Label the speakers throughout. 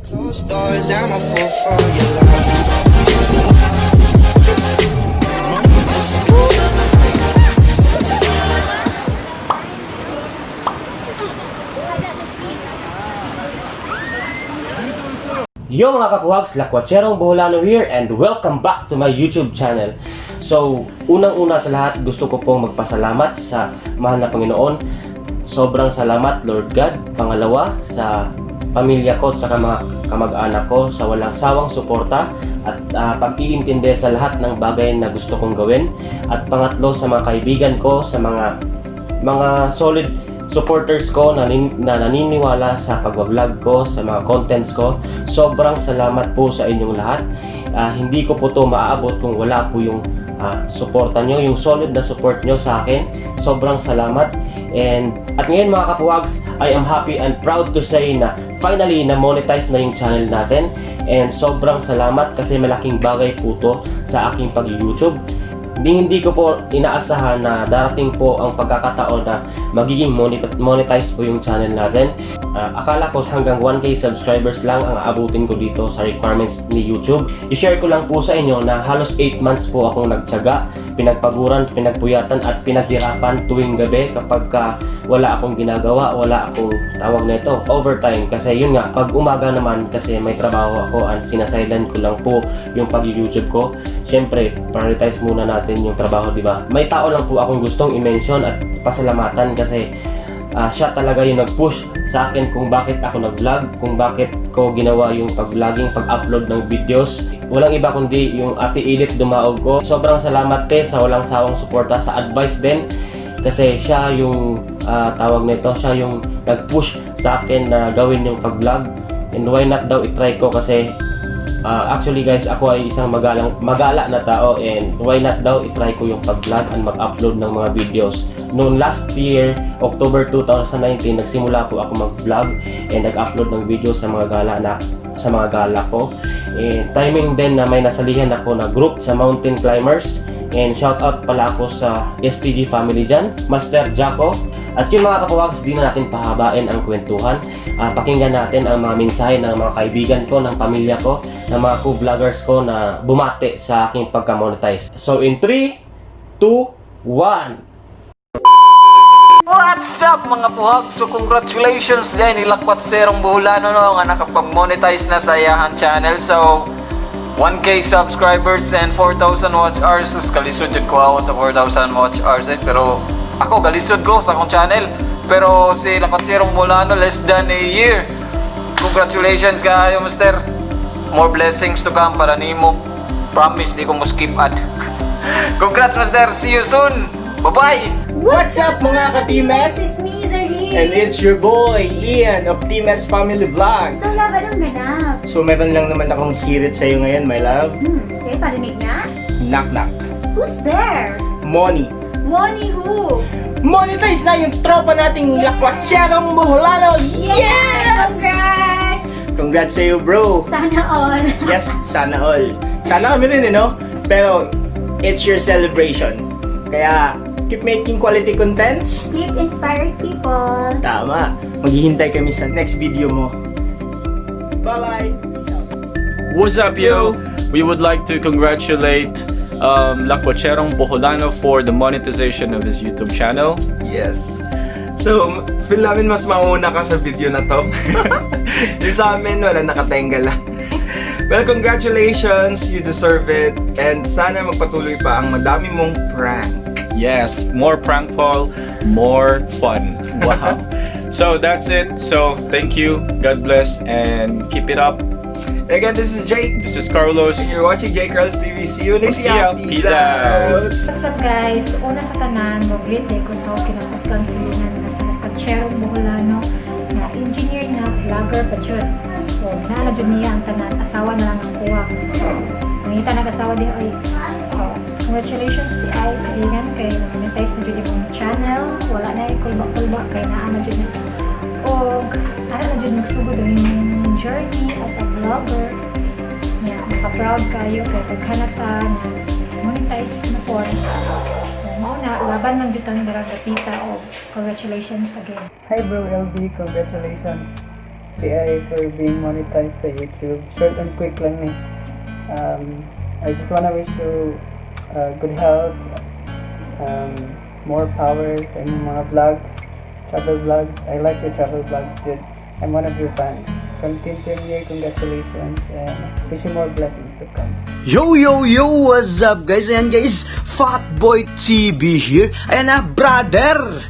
Speaker 1: Closed doors, I'm a fool for your love.
Speaker 2: Yo, mga kapuhags, Lakwatserong Boholano here and welcome back to my YouTube channel. So, unang-una sa lahat, gusto ko pong magpasalamat sa mahal na Panginoon. Sobrang salamat, Lord God. Pangalawa, sa pamilya ko at saka mga kamag-anak ko sa walang sawang suporta at pag-iintindi sa lahat ng bagay na gusto kong gawin. At pangatlo, sa mga kaibigan ko, sa mga solid supporters ko na naniniwala sa pag-vlog ko, sa mga contents ko. Sobrang salamat po sa inyong lahat. Hindi ko po to maaabot kung wala po yung suporta nyo, yung solid na support nyo sa akin. Sobrang salamat. And at ngayon, mga kapuwags, I am happy and proud to say na finally na monetize na yung channel natin. And sobrang salamat kasi malaking bagay po to sa aking pag-YouTube. Hindi hindi ko po inaasahan na darating po ang pagkakataon na magiging monetize po yung channel natin. Akala ko hanggang 1K subscribers lang ang aabutin ko dito sa requirements ni YouTube. I-share ko lang po sa inyo na halos 8 months po akong nagtyaga, pinagpaguran, pinagpuyatan at pinaghirapan tuwing gabi kapag ka wala akong ginagawa, wala akong tawag na ito, overtime. Kasi yun nga, pag umaga naman kasi may trabaho ako and sinasideline ko lang po yung pag-YouTube ko. Siyempre, prioritize muna natin yung trabaho, di ba? May tao lang po akong gustong i-mention at pasalamatan kasi siya talaga yung nag-push sa akin kung bakit ako nag-vlog, kung bakit ko ginawa yung pag-vlogging, pag-upload ng videos. Walang iba kundi yung Ate Edith Dumaog ko. Sobrang salamat, te, sa walang sawang suporta, sa advice din. Kasi siya yung tawag nito, siya yung nag-push sa akin na gawin yung pag-vlog. And why not daw i-try ko kasi actually guys, ako ay isang magala na tao and why not daw i-try ko yung pag-vlog and mag-upload ng mga videos. Noon last year, October 2019, nagsimula po ako mag-vlog and nag-upload ng videos sa mga gala ko. And timing din na may nasalihan ako na group sa mountain climbers and shout out pala ako sa STG family dyan, Master Jaco. At yung mga kapawags, di na natin pahabain ang kwentuhan. Pakinggan natin ang mga mensahe ng mga kaibigan ko, ng pamilya ko, ng mga co-vloggers ko na bumate sa aking pagka-monetize. So in 3, 2, 1!
Speaker 3: What's up, mga puhag? So congratulations din ni Lakwatserong Boholano, no, nga nakapag-monetize na sa iyahan channel. So 1K subscribers and 4,000 watch hours. So kalisod jud ko ako sa 4,000 watch hours eh. Pero ako galisod ko sa akong channel. Pero si Lakwatserong Boholano, less than a year. Congratulations kaayo, mister. More blessings to come para nimo. Promise, di ko mo skip ad. Congrats, mister. See you soon. Bye-bye.
Speaker 4: What's up, mga ka-Team S?
Speaker 5: It's me, Zareen!
Speaker 4: And it's your boy, Ian of Team S Family Vlogs.
Speaker 5: So, love, anong ganap?
Speaker 4: So meron lang naman akong hirit sa'yo ngayon, my love.
Speaker 5: Sige, parinig na.
Speaker 4: Knock knock.
Speaker 5: Who's there?
Speaker 4: Money.
Speaker 5: Money who?
Speaker 4: Monetize na yung tropa nating Lakwatserong Boholano! Yes!
Speaker 5: Congrats!
Speaker 4: Congrats sa'yo, bro!
Speaker 5: Sana all.
Speaker 4: Yes, sana all. Sana kami rin, eh, no? Pero, it's your celebration. Kaya, keep making quality contents.
Speaker 5: Keep inspired people.
Speaker 4: Tama. Maghihintay kami sa next video mo. Bye-bye! Peace out.
Speaker 6: What's up, yo? We would like to congratulate Lakwatserong Boholano for the monetization of his YouTube channel.
Speaker 7: Yes. So, feel namin mas mauna ka sa video na to. Yung sa amin, wala, nakatenga lang. Well, congratulations! You deserve it. And sana magpatuloy pa ang madami mong prank.
Speaker 6: Yes, more prank call, more fun. Wow. So that's it. So thank you. God bless and keep it up.
Speaker 7: Again, this is Jake.
Speaker 6: This is Carlos.
Speaker 7: And you're watching Jake Carlos TV. See you next
Speaker 6: See ya.
Speaker 7: Peace
Speaker 6: Peace out.
Speaker 7: out.
Speaker 8: What's up, guys? Una sa tanan, mo-greet day ko sa akong kinakusgang silingan na sa Lakwatserong Boholano na engineer na vlogger pa jud. So, naa na jud niya ang tanan, asawa na lang ang kuwang. So, nangita nag-asawa din oy. So, congratulations di ay silingan kay na-monetize na jud imong channel. Wala na kulba-kulba kay naa na jud na. Og ana na jud magsugod ang imong journey as a vlogger. Nya, maka-proud kayo kay daghan na ta na monetize na po. So, mao na, laban lang jud tang dara dapita o congratulations again.
Speaker 9: Hi bro LB, congratulations. diay for being monetized sa YouTube. Short and quick lang ni. I just wanna wish you good health, more power sa inyong mga vlogs, travel vlogs. I like your travel vlogs, dude. I'm one of your fans. From Team Premier, congratulations and wish you more blessings to come.
Speaker 10: Yo, yo, yo! What's up, guys? Ayan, guys, Fatboy TV here. Ayan na, brother!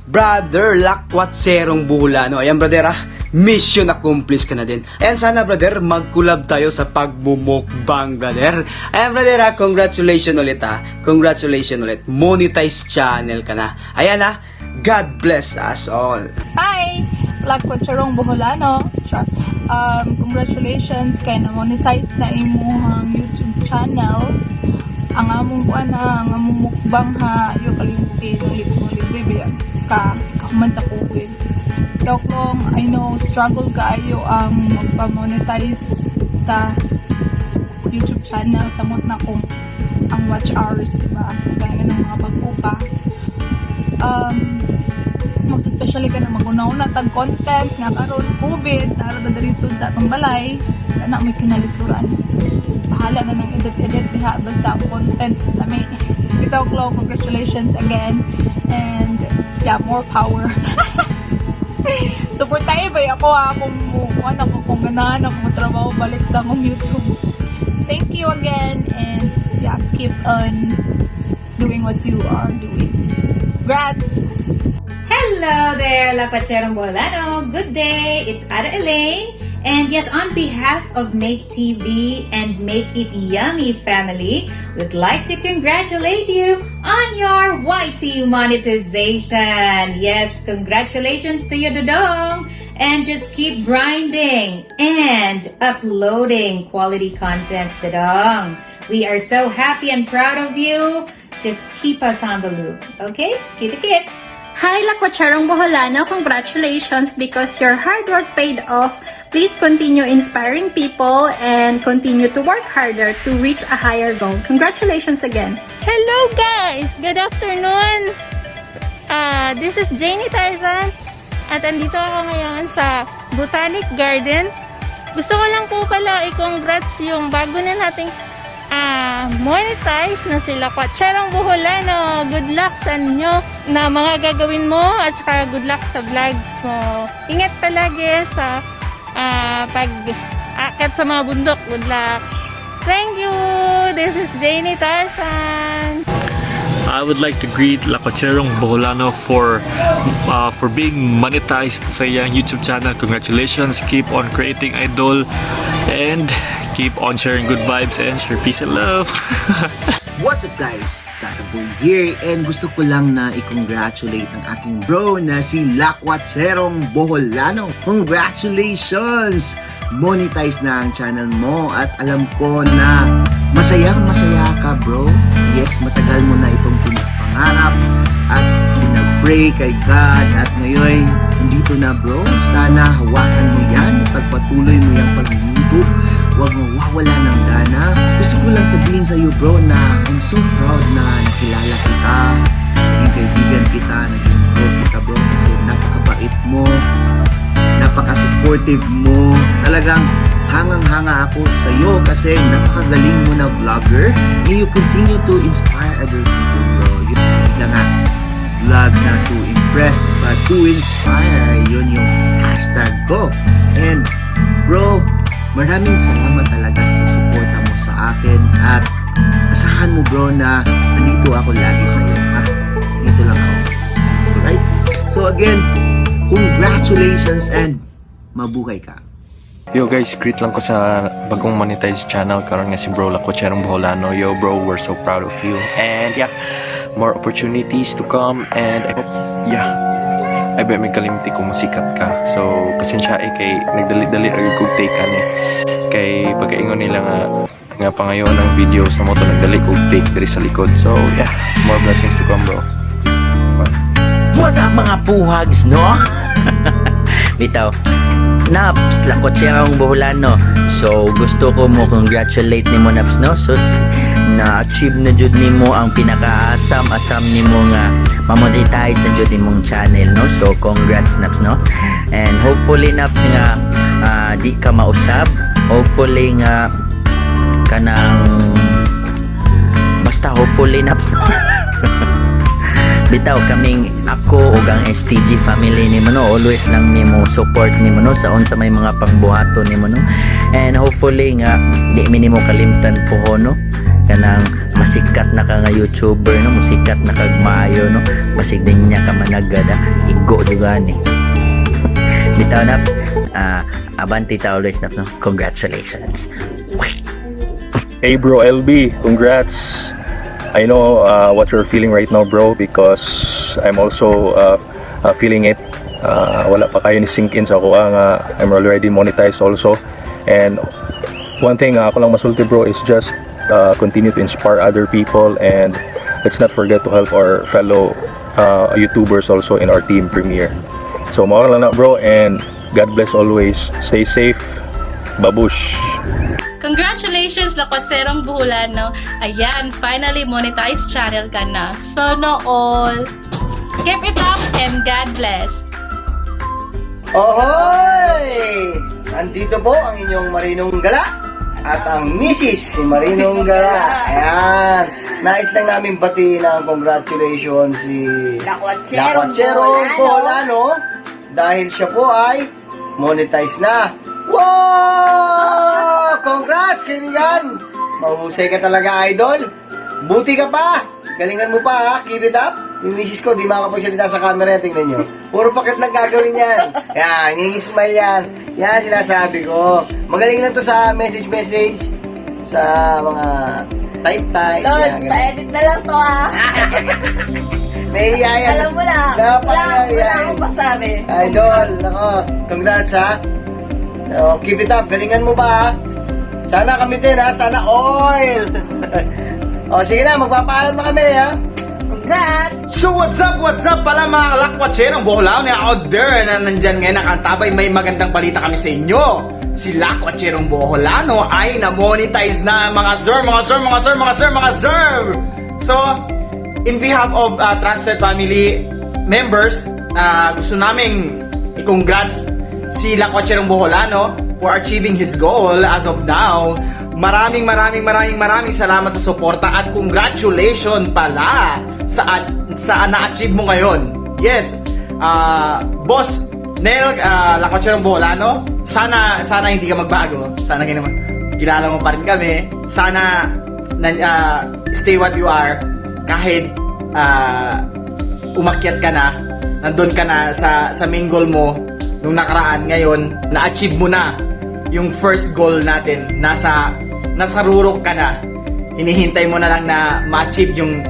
Speaker 10: Brother, Lakwatserong Boholano. Ayan, brother, ah. Mission accomplished ka na din. Ayan, sana, brother, mag-collab tayo sa pagmumukbang, brother. Ayan, brother, ah, congratulations ulit, ah. Congratulations ulit. Monetized channel ka na. Ayan, ah. God bless us all.
Speaker 11: Hi! Lakwacherong Boholano. Char. Congratulations kay na-monetize na imong YouTube channel. Ang among kuan ha, ang among mukbang ha, ayo kalimti, libre libre ba ka kahuman sa COVID. Doklong, I know struggle kaayo ang magpa-monetize sa YouTube channel, samot na kung ang watch hours, di ba? Kaya ng mga bag-o pa. Most especially ka na maguna-una tag content nga karon COVID nara na diri sud sa atong balay, kana may kinalisuran. Bahala na nang edit-edit diha, basta ang content lami. Bitaw, Klo, congratulations again and yeah, more power. Support tayo ba ako ha, kung mo ano ako, kung ganahan ako trabaho balik sa akong YouTube. Thank you again and yeah, keep on doing what you are doing. Congrats!
Speaker 12: Hello there, Lakwacherong Boholano. Good day. It's Ada Elaine. And yes, on behalf of Make TV and Make It Yummy family, we'd like to congratulate you on your YT monetization. Yes, congratulations to you, Dodong. And just keep grinding and uploading quality contents, Dodong. We are so happy and proud of you. Just keep us on the loop, okay? Kita kits!
Speaker 5: Hi, Lakwacherong Boholano. Congratulations because your hard work paid off. Please continue inspiring people and continue to work harder to reach a higher goal. Congratulations again.
Speaker 11: Hello guys! Good afternoon! This is Janie Tarzan at andito ako ngayon sa Botanic Garden. Gusto ko lang po pala i-congrats yung bago na nating monetize na sila Lakwacherong Boholano. Good luck sa inyo na mga gagawin mo at saka good luck sa vlogs mo. Ingat palagi sa pag-akyat sa mga bundok. Good luck! Thank you! This is Janie Tarzan!
Speaker 13: I would like to greet Lakwacherong Boholano for being monetized sa iyang YouTube channel. Congratulations. Keep on creating, idol, and keep on sharing good vibes and share peace and love.
Speaker 10: What's up, guys? Tata Boy here and gusto ko lang na i-congratulate ang aking bro na si Lakwacherong Boholano. Congratulations! Monetize na ang channel mo at alam ko na masayang masaya ka, bro. Yes, matagal mo na itong pinapangarap at pinag-pray kay God at ngayon nandito na, bro. Sana hawakan mo yan, pagpatuloy mo yung pag-YouTube. Huwag mawawala ng gana. Gusto ko lang sabihin sa iyo, bro, na I'm so proud na nakilala kita, naging kaibigan kita, naging bro kita, bro, kasi napakabait mo, napaka-supportive mo. Talagang hangang-hanga ako sa iyo kasi napakagaling mo na vlogger. And you continue to inspire other people, bro. Yun na nga, vlog na to impress but to inspire. Yun yung hashtag ko. And bro, maraming salamat talaga sa suporta mo sa akin at asahan mo, bro, na nandito ako lagi sa iyo. Ha? Dito lang ako. Alright? So again, congratulations and mabuhay ka.
Speaker 14: Yo guys, greet lang ko sa bagong monetized channel karon nga si Bro Lakwacherong Boholano. Yo bro, we're so proud of you. And yeah, more opportunities to come and I hope, yeah, I bet may kalimti kung masikat ka. So, pasensya eh kay nagdali-dali ra kog take ni. Kay pagkaingon nila nga nga pangayon ng video sa moto, nagdali kog take diri sa likod. So, yeah, more blessings to come, bro.
Speaker 15: What's up, mga puhags, no? Bitaw. Naps, Lakwacherong Boholano. So, gusto ko mo congratulate ni mo, Naps, no? So, Na-achieve na jud nimo ang pinakaasam-asam nimo nga ma-monetize na jud imong channel, no? So congrats, Naps, no? And hopefully, Naps, nga di ka mausab. Hopefully nga kanang basta hopefully, Naps. Bitaw kaming ako ug ang STG family nimo, no, always lang mi mo support nimo, no, sa unsa may mga pangbuhaton nimo, no? And hopefully nga di mi nimo kalimtan po, no, kanang masikat na ka nga YouTuber, no, musikat na kag maayo, no, basig din niya ka managad, igo jud gani. Bitaw, Naps, abanti ta always, Naps, no? Congratulations.
Speaker 6: Hey bro LB, congrats. I know what you're feeling right now, bro, because I'm also feeling it. Wala pa kaayo ni sink in sa ako nga I'm already monetized also. And one thing ako lang masulti, bro, is just continue to inspire other people and let's not forget to help our fellow YouTubers also in our team Premiere. So mao lang na, bro, and God bless always. Stay safe. Babush.
Speaker 16: Congratulations, Lakwatserong Boholano. Ayan, finally monetized channel ka na. Sana all. Keep it up and God bless.
Speaker 17: Ohoy! Andito po ang inyong Marinong Gala at ang misis ni Marinong Gala. Ayan. Nais lang namin batiin ang congratulations si
Speaker 18: Lakwatserong
Speaker 17: Lakwatserong
Speaker 18: Boholano.
Speaker 17: Boholano dahil siya po ay monetize na. Wow! Congrats, kaibigan! Mahusay ka talaga, idol. Buti ka pa! Galingan mo pa, ha? Keep it up. Yung misis ko, di makakapagsalita sa camera, tingnan nyo. Puro pakit lang gagawin yan. Yan, ngingismile yan. Yan, sinasabi ko. Magaling lang to sa message-message, sa mga type-type.
Speaker 18: Lods,
Speaker 17: Yan, ganun.
Speaker 18: pa-edit na lang to ah.
Speaker 17: Nahihiya yan.
Speaker 18: Alam mo na. Wala, wala
Speaker 17: Napakahiyain.
Speaker 18: akong masabi.
Speaker 17: Idol, nako, congrats ha. Oh, keep it up, galingan mo pa ha. Sana kami din ha, sana all. Oh, sige na, magpapaalam na kami ha.
Speaker 18: Congrats!
Speaker 19: So what's up pala mga lakwatserong Boholano out there na nandyan ngayon nakantabay, may magandang balita kami sa inyo. Si Lakwatserong Boholano ay na-monetize na, mga sir, mga sir, mga sir, mga sir, mga sir! So, in behalf of Trusted Family members, gusto naming i-congrats si Lakwatserong Boholano for achieving his goal as of now. Maraming maraming maraming maraming salamat sa suporta at congratulations pala sa na-achieve mo ngayon. Yes, Boss Nel Lakwatserong Boholano, sana sana hindi ka magbago. Sana ganun, kilala mo pa rin kami. Sana na, stay what you are kahit umakyat ka na, nandun ka na sa main goal mo nung nakaraan. Ngayon, na-achieve mo na yung first goal natin. Nasa rurok ka na. Hinihintay mo na lang na ma-achieve yung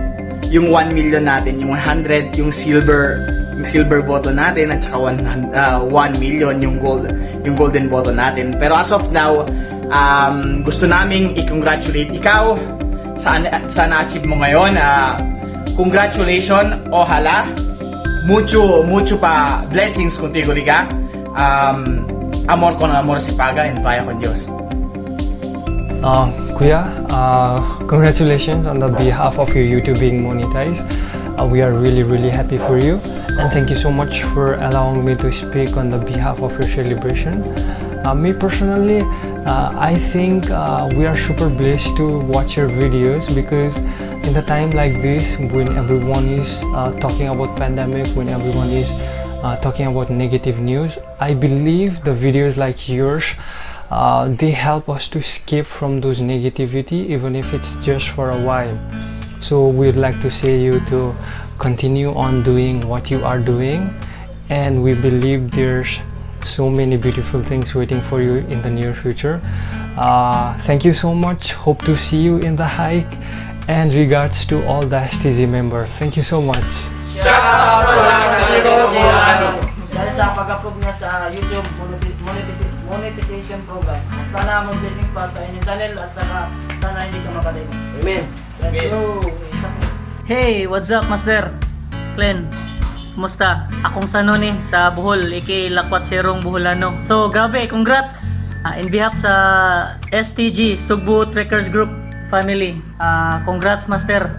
Speaker 19: 1 million natin, yung 100, yung silver button natin at saka 1 million yung golden button natin. Pero as of now, gusto naming i-congratulate ikaw sa na-achieve mo ngayon. Congratulations, ojalá mucho mucho pa blessings contigo liga. Amor con amor se paga and vaya con Dios.
Speaker 20: Kuya, congratulations on the behalf of your YouTube being monetized. We are really, really happy for you. And thank you so much for allowing me to speak on the behalf of your celebration. Me personally, I think we are super blessed to watch your videos because in the time like this, when everyone is talking about pandemic, when everyone is talking about negative news, I believe the videos like yours, they help us to escape from those negativity, even if it's just for a while. So we'd like to say you to continue on doing what you are doing, and we believe there's so many beautiful things waiting for you in the near future. Thank you so much. Hope to see you in the hike, and regards to all the STZ members. Thank you so much.
Speaker 9: Dahil sa pag-approve niya sa YouTube monetization program. Sana mag-blessings pa sa inyong channel at saka sana hindi ka makalimot.
Speaker 17: Amen.
Speaker 9: Let's go!
Speaker 21: Hey, what's up, Master? Glenn, kumusta? Akong Sanoni sa Bohol, aka Lakwatserong Boholano. So, grabe, congrats! In behalf sa STG, Sugbo Trekkers Group, family. Congrats, Master,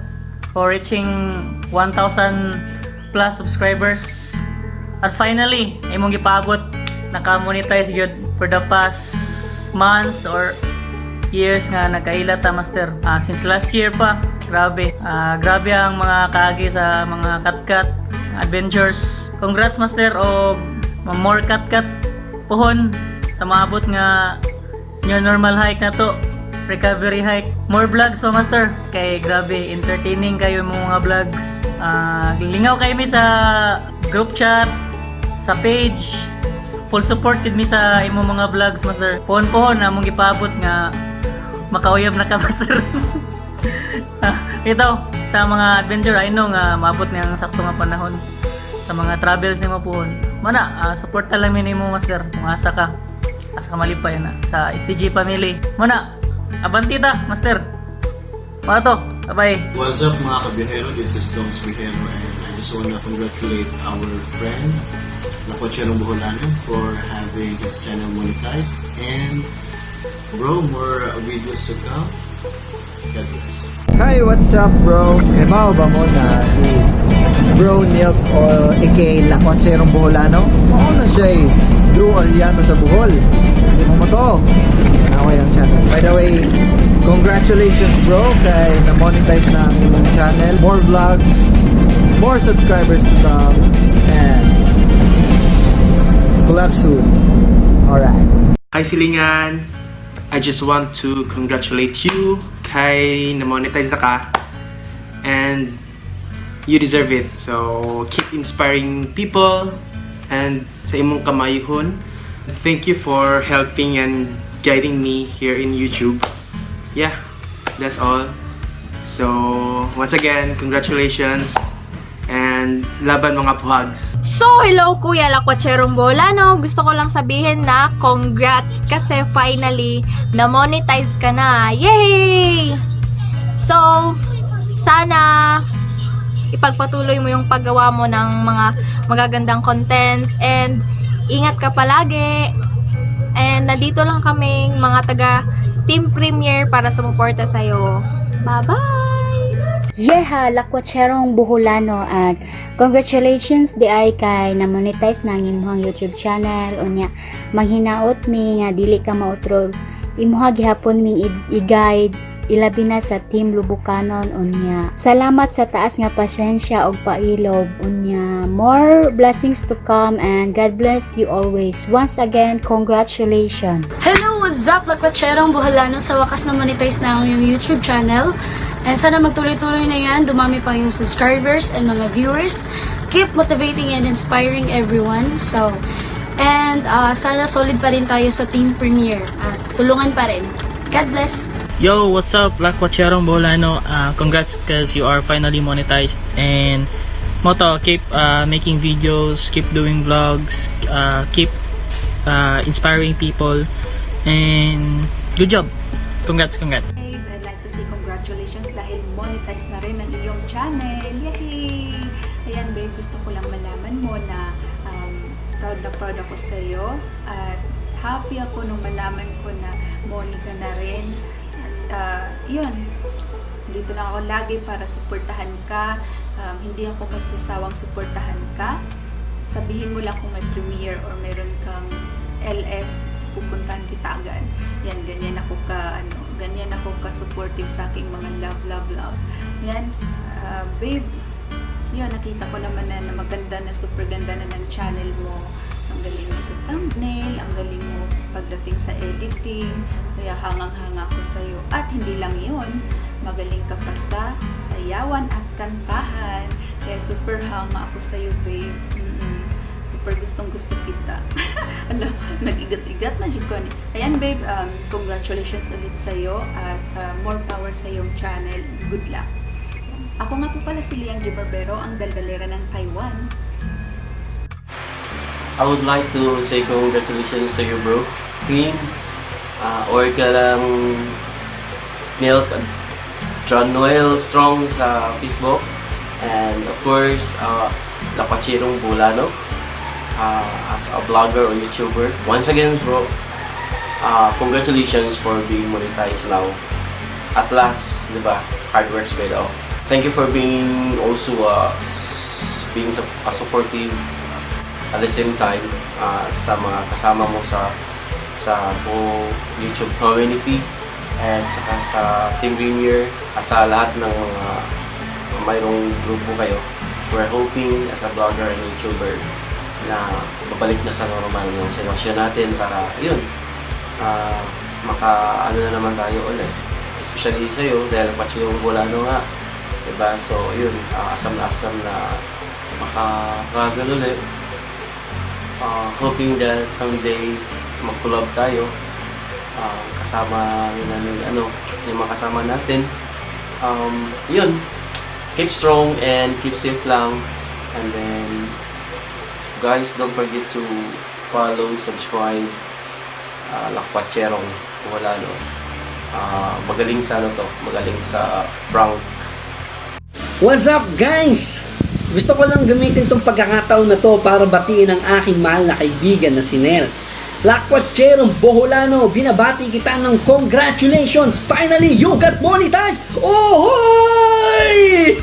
Speaker 21: for reaching 1,000 plus subscribers. At finally, imong gipaabot, naka-monetize gyud for the past months or years nga nagkaila ta, Master. Since last year pa, grabe. Grabe ang mga kaagi sa mga katkat adventures. Congrats, Master, o more katkat pohon sa maabot nga new normal hike na to. Recovery hike. More vlogs pa, Master. Kay grabe, entertaining kayo mo mga vlogs. Lingaw kayo mi sa group chat, sa page. Full support gid mi sa imong mga vlogs, Master. Pohon-pohon among gipaabot nga makauyab na ka, Master. Ito, sa mga adventure, I know nga maabot nga ang sakto nga panahon sa mga travels nimo pohon. Mana, support ta lang mi nimo, Master, kung asa ka malipay na sa STG family. Mana, abanti ta, Master. Mga to, bye-bye.
Speaker 1: What's up, mga kabiyahero? This is Doms Bihero and I just want to congratulate our friend Lakwacherong Boholano for having his channel monetized, and bro, more videos to come. God bless.
Speaker 22: Hi, what's up, bro? Kabawo ba mo na si Bro Nilk o aka Lakwacherong Boholano? Mao na siya eh. Drew Oriano sa Bohol. Hindi mo mo to. Naway ang channel. By the way, congratulations, bro, kay na-monetize na ang imong channel. More vlogs, more subscribers to come, and collab soon. Alright.
Speaker 23: Hi, Silingan! I just want to congratulate you kay na-monetize na ka and you deserve it. So, keep inspiring people and sa imong kamayuhon. Thank you for helping and guiding me here in YouTube. Yeah, that's all. So, once again, congratulations and laban, mga puhags.
Speaker 24: So, hello, Kuya Lakwacherong Boholano. Gusto ko lang sabihin na congrats kasi finally na-monetize ka na. Yay! So, sana ipagpatuloy mo yung paggawa mo ng mga magagandang content and ingat ka palagi. And nandito lang kaming mga taga Team Premier para sumuporta sa'yo. Bye-bye!
Speaker 25: Yeha, Lakwacherong Boholano, at congratulations di ay kay na-monetize na ang imong YouTube channel. Unya manghinaot mi nga dili ka mautrog, imuha gihapon ming i-guide, ilabi na sa Team Lubukanon. Unya salamat sa taas nga pasensya og pailob. Unya more blessings to come and God bless you always. Once again, congratulations.
Speaker 26: Hello, what's up, Lakwacherong Boholano? Sa wakas na monetize na ang iyong YouTube channel. And sana magtuloy-tuloy na yan, dumami pa yung subscribers and mga viewers. Keep motivating and inspiring everyone. So, and sana solid pa rin tayo sa Team Premier. At tulungan pa rin. God bless!
Speaker 27: Yo, what's up, Lakwacherong Boholano? Congrats because you are finally monetized and moto, keep making videos, keep doing vlogs, keep inspiring people, and good job. Congrats, congrats.
Speaker 28: I'd like to say congratulations dahil monetize na rin ang iyong channel. Yay! Ayan, babe, gusto ko lang malaman mo na proud na proud ako sa iyo at happy ako nung malaman ko na moni ka na rin. At yun, dito lang ako lagi para suportahan ka. Hindi ako magsasawang suportahan ka. Sabihin mo lang kung may premiere or meron kang LS, pupuntahan kita agad. Yan, ano, ganyan ako ka supportive sa aking mga love, love, love. Yan, babe, yun, nakita ko naman na maganda na, super ganda na ng channel mo. Ang galing mo sa thumbnail, ang galing mo sa pagdating sa editing, kaya hangang-hanga ko sa'yo. At hindi lang yun, magaling ka pa sa sayawan at kantahan. Kaya super hanga ako sa'yo, babe. Super gustong gusto kita. Ano, nag-igat-igat na jud ko ni. Ayan, babe, congratulations ulit sa'yo at more power sa iyong channel. Good luck. Ako nga po pala si Liang G. Barbero, ang daldalera ng Taiwan.
Speaker 2: I would like to say congratulations to you, bro. Team, or ka lang Milk, John Noel Strong sa Facebook. And of course, Lakwacherong Boholano as a vlogger or YouTuber. Once again, bro, congratulations for being monetized now. At last, di ba, hard work's paid off. Thank you for being also being a supportive at the same time sa mga kasama mo sa buong YouTube community at saka sa Team Premier at sa lahat ng mga mayroong grupo kayo. We're hoping as a vlogger and YouTuber na babalik na sa normal yung sitwasyon natin para yun, maka ano na naman tayo ulit. Especially sa'yo dahil pati yung Boholano nga. Diba? So yun, asam na asam na maka-travel ulit. Hoping that someday mag-collab tayo kasama yun namin, ano, yung mga kasama natin. Yun, keep strong and keep safe lang. And then, guys, don't forget to follow, subscribe, Lakwacherong Boholano. Magaling sa ano to, magaling sa prank.
Speaker 3: What's up, guys? Gusto ko lang gamitin tong pagkakataon na to para batiin ang aking mahal na kaibigan na si Nel. Lakwatserong Boholano, binabati kita ng congratulations! Finally, you got monetized! Ohoy!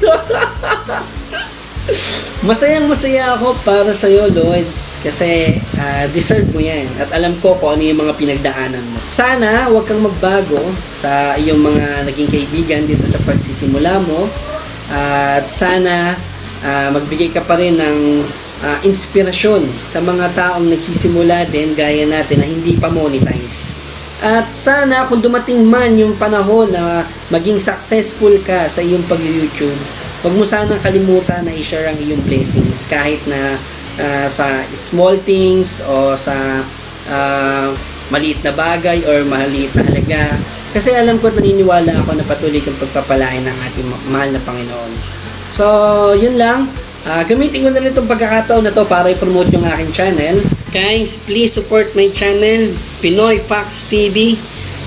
Speaker 3: Masayang masaya ako para sa'yo, Lods. Kasi deserve mo yan. At alam ko kung ano yung mga pinagdaanan mo. Sana huwag kang magbago sa iyong mga naging kaibigan dito sa pagsisimula mo. At sana magbigay ka pa rin ng inspirasyon sa mga taong nagsisimula din gaya natin na hindi pa monetize. At sana kung dumating man yung panahon na maging successful ka sa iyong pag-YouTube, huwag mo sanang kalimutan na i-share ang iyong blessings kahit na sa small things o sa maliit na bagay or maliit na halaga. Kasi alam ko at naniniwala ako na patuloy kang pagpapalain ng ating mahal na Panginoon. So, yun lang. Gamitin ko na rin itong pagkakataon na to para i-promote yung aking channel. Guys, please support my channel, Pinoy Fox TV.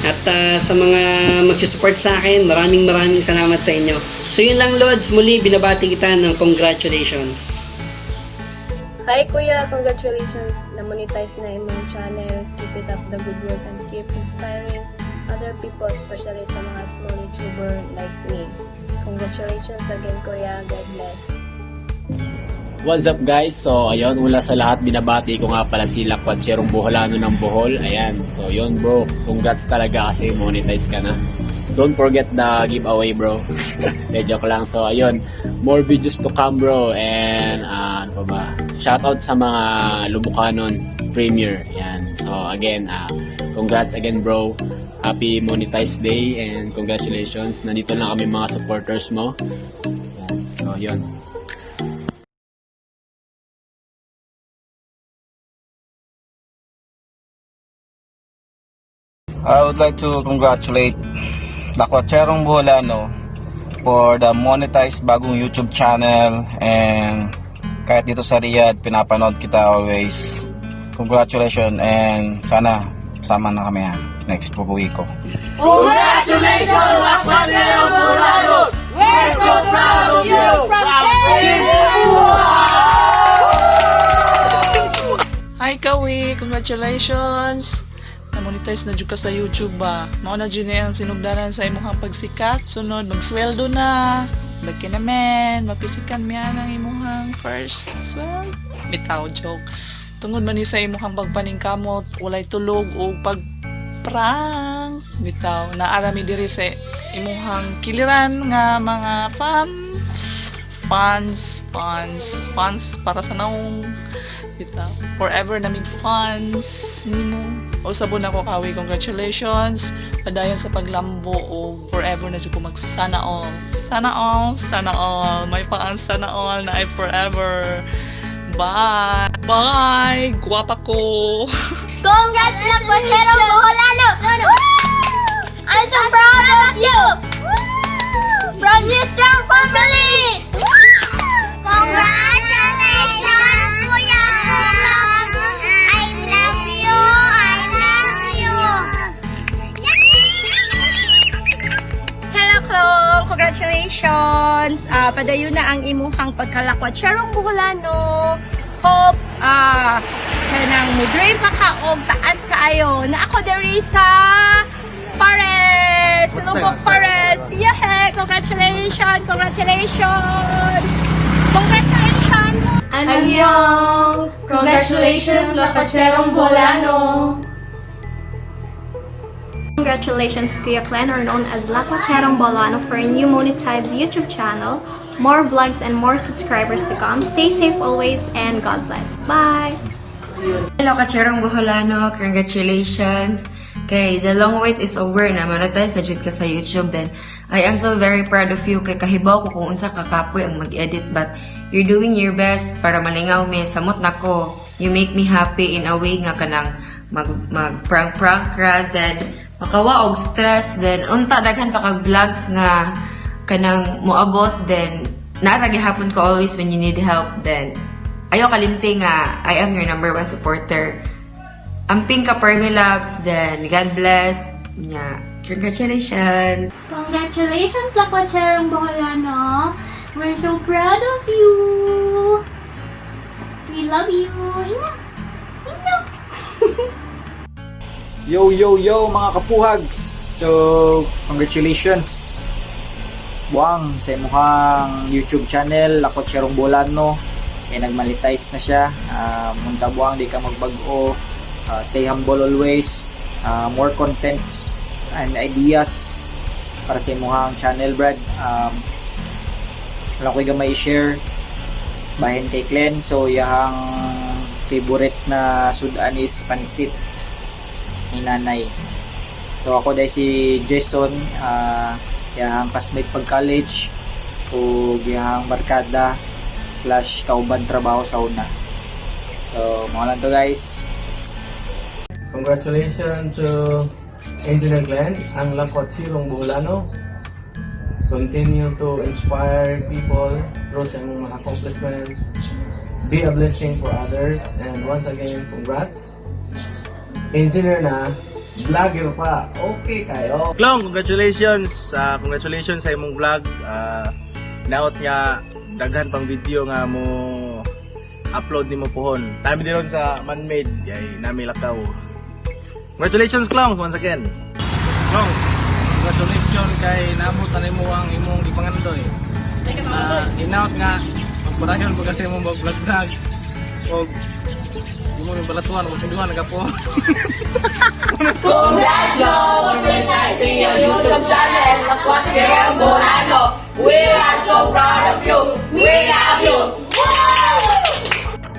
Speaker 3: At sa mga magsusupport sa akin, maraming maraming salamat sa inyo. So yun lang, Lods. Muli, binabati kita ng congratulations.
Speaker 4: Hi Kuya, congratulations na monetize na imong channel. Keep it up the good work and keep inspiring other people, especially sa mga small YouTuber like me. Congratulations again, Kuya. God bless.
Speaker 5: What's up, guys? So ayun, una sa lahat, binabati ko nga pala si Lakwatserong Boholano ng Bohol. Ayan, so yun bro, congrats talaga kasi monetize ka na. Don't forget the giveaway, bro. De, joke lang. So ayun, more videos to come, bro. And ano pa ba? Shoutout sa mga Lumucanon Premier. Ayan. So again, congrats again, bro. Happy monetized day and congratulations. Nandito lang kami mga supporters mo. Ayan. So yun.
Speaker 7: I would like to congratulate Lakwacherong Boholano for the monetized bagong YouTube channel and kahit dito sa Riyadh, pinapanood kita always. Congratulations and sana sama na kami ha next pag-uwi ko.
Speaker 18: Congratulations, Lakwacherong Boholano! We're so proud of you! From Team
Speaker 8: Hi Kawi! Congratulations! Na-monetize na jud ka sa YouTube ba? Mao na jud ni ang sinugdanan sa imong pagsikat. Sunod, magsweldo na. Baki naman, mapisikan miya ang imong first sweldo. Bitaw, joke. Tungod man ni sa imong pagpaningkamot, walay tulog o pag prank. Bitaw, naa ra mi diri sa imuhang kiliran nga mga fans. Fans, fans, fans para sa naong. Bitaw. Forever naming fans nimo. O sabon ako kawi, congratulations. Padayon sa paglambo o forever na jud ko mag sana all. Sana all, sana all. May paan sana all na ay forever. Bye! Bye! Guwapa ko!
Speaker 24: Congrats, Lakwacherong Boholano! I'm so proud of you! From New Strong Family! Congratulations, Kuya Kuya! I love you! I love you!
Speaker 18: Hello, Klong! Congratulations! Padayon na ang imuhang pagkalakwatserong Boholano. Hope kanang mo dream pa ka og taas kaayo. Na ako diri sa Pares! Lubok Pares!
Speaker 24: Congratulations! Congratulations!
Speaker 4: Annyeong! Congratulations, Lakwacherong Boholano!
Speaker 24: Congratulations, Kuya Glenn, or known as Lakwacherong Boholano, for a new monetized YouTube channel, more vlogs and more subscribers to come. Stay safe always and God bless. Bye!
Speaker 6: Hello, Kacherong Boholano. Congratulations. Kay the long wait is over na monetize na jud ka sa YouTube. Then I am so very proud of you kay kahibaw ko kung unsa ka kapoy ang mag-edit, but you're doing your best para malingaw mi. Samot nako, you make me happy in a way nga kanang mag mag prank prank ra, then makawa og stress. Then unta daghan pa kag vlogs nga kanang moabot. Then naa ra gihapon ko always when you need help. Then ayaw kalimti nga I am your number one supporter. Amping ka, Permi Loves. Then God bless. Nya, congratulations.
Speaker 26: Congratulations, Lakwacherong Boholano! We're so proud of you! We love you! Ina! Ina!
Speaker 10: Yo, yo, yo, mga kapuhags! So, congratulations, Buang, sa imuhang YouTube channel, Lakotserong Bolano. Eh, nag-monetize na siya. Munta Buang, di ka magbag-o. Stay humble always. More contents and ideas para sa imuhang channel, Brad. Wala ko gamay i-share bahin kay Glenn. So, iyahang favorite na sudan is pansit ni nanay. So ako dahil si Jason, iyahang classmate pag college o iyahang barkada/kauban trabaho sa una. So, mao lang to, guys.
Speaker 11: Congratulations to Engineer Glenn, ang Lakwatsirong Boholano. Continue to inspire people through sa imong mga accomplishment. Be a blessing for others. And once again, congrats. Engineer na, vlogger pa. Okay kayo.
Speaker 7: Klong, congratulations. Congratulations sa imong vlog. Naot nga daghan pang video nga mo upload nimo pohon. Nami diron sa man-made, yay nami lakaw. Congratulations, Klong, once again.
Speaker 11: Klong, congratulations kay naabot na nimo ang imong gipangandoy. Hinaot nga magpadayon pa kasi imong mag-vlog-vlog og imo yung balatuan o tinduhan nagapo.
Speaker 18: Congrats for monetizing your YouTube channel, Lakwacherong Boholano! We are so proud of you! We love you!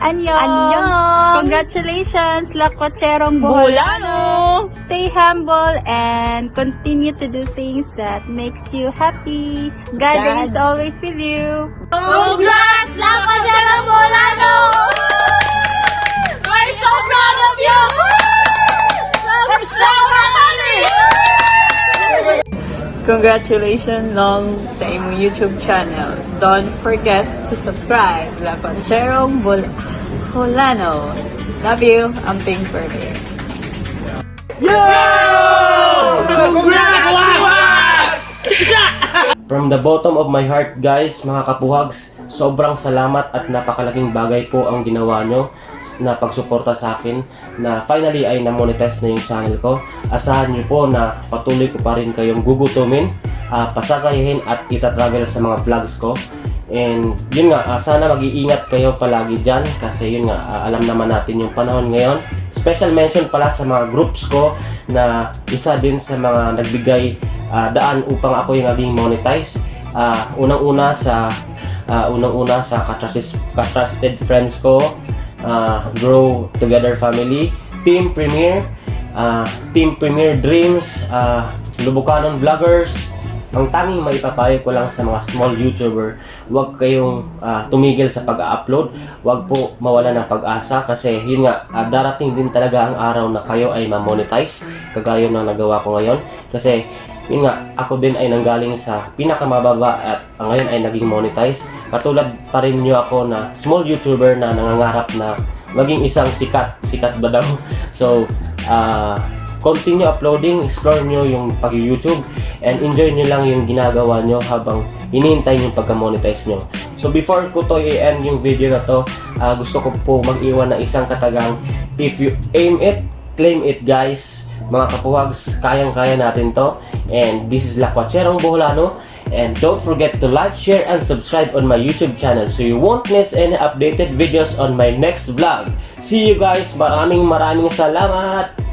Speaker 28: Annyeong!
Speaker 24: Annyeong!
Speaker 28: Congratulations, Lakwacherong Boholano! Stay humble and continue to do things that makes you happy. God
Speaker 18: God.
Speaker 28: is always with you.
Speaker 18: Congrats, Lakwacherong Boholano! We're so proud of you! Subscribe family!
Speaker 9: Congratulations, Long, sa imong YouTube channel. Don't forget to subscribe. Lakwacherong Boholano. Love you. Amping Permi.
Speaker 18: Yeah!
Speaker 2: From the bottom of my heart, guys, mga kapuhags, sobrang salamat at napakalaking bagay po ang ginawa nyo na pagsuporta sa akin na finally ay na-monetize na yung channel ko. Asahan nyo po na patuloy ko pa rin kayong gugutumin, pasasayahin at ita-travel sa mga vlogs ko. And yun nga, sana mag-iingat kayo palagi dyan kasi yun nga, alam naman natin yung panahon ngayon. Special mention pala sa mga groups ko na isa din sa mga nagbigay daan upang ako yung maging monetize. Unang-una sa ka-trusted friends ko, Grow Together Family, Team Premier, Team Premier Dreams, Lubucanon Vloggers. Ang tanging maipapayo ko lang sa mga small YouTuber, huwag kayong tumigil sa pag-upload, huwag po mawala ng pag-asa kasi yun nga, darating din talaga ang araw na kayo ay ma-monetize, kagaya ng nagawa ko ngayon. Kasi yun nga, ako din ay nanggaling sa pinakamababa at ngayon ay naging monetize. Katulad pa rin nyo ako na small YouTuber na nangangarap na maging isang sikat. Sikat ba daw? So, continue uploading, explore nyo yung pag-YouTube, and enjoy nyo lang yung ginagawa nyo habang hinihintay yung pagka-monetize nyo. So before ko to i-end yung video na to, gusto ko po mag-iwan ng isang katagang, "If you aim it, claim it, guys." Mga kapuhags, kayang-kaya natin to. And this is Lakwacherong Boholano. And don't forget to like, share, and subscribe on my YouTube channel so you won't miss any updated videos on my next vlog. See you guys! Maraming maraming salamat!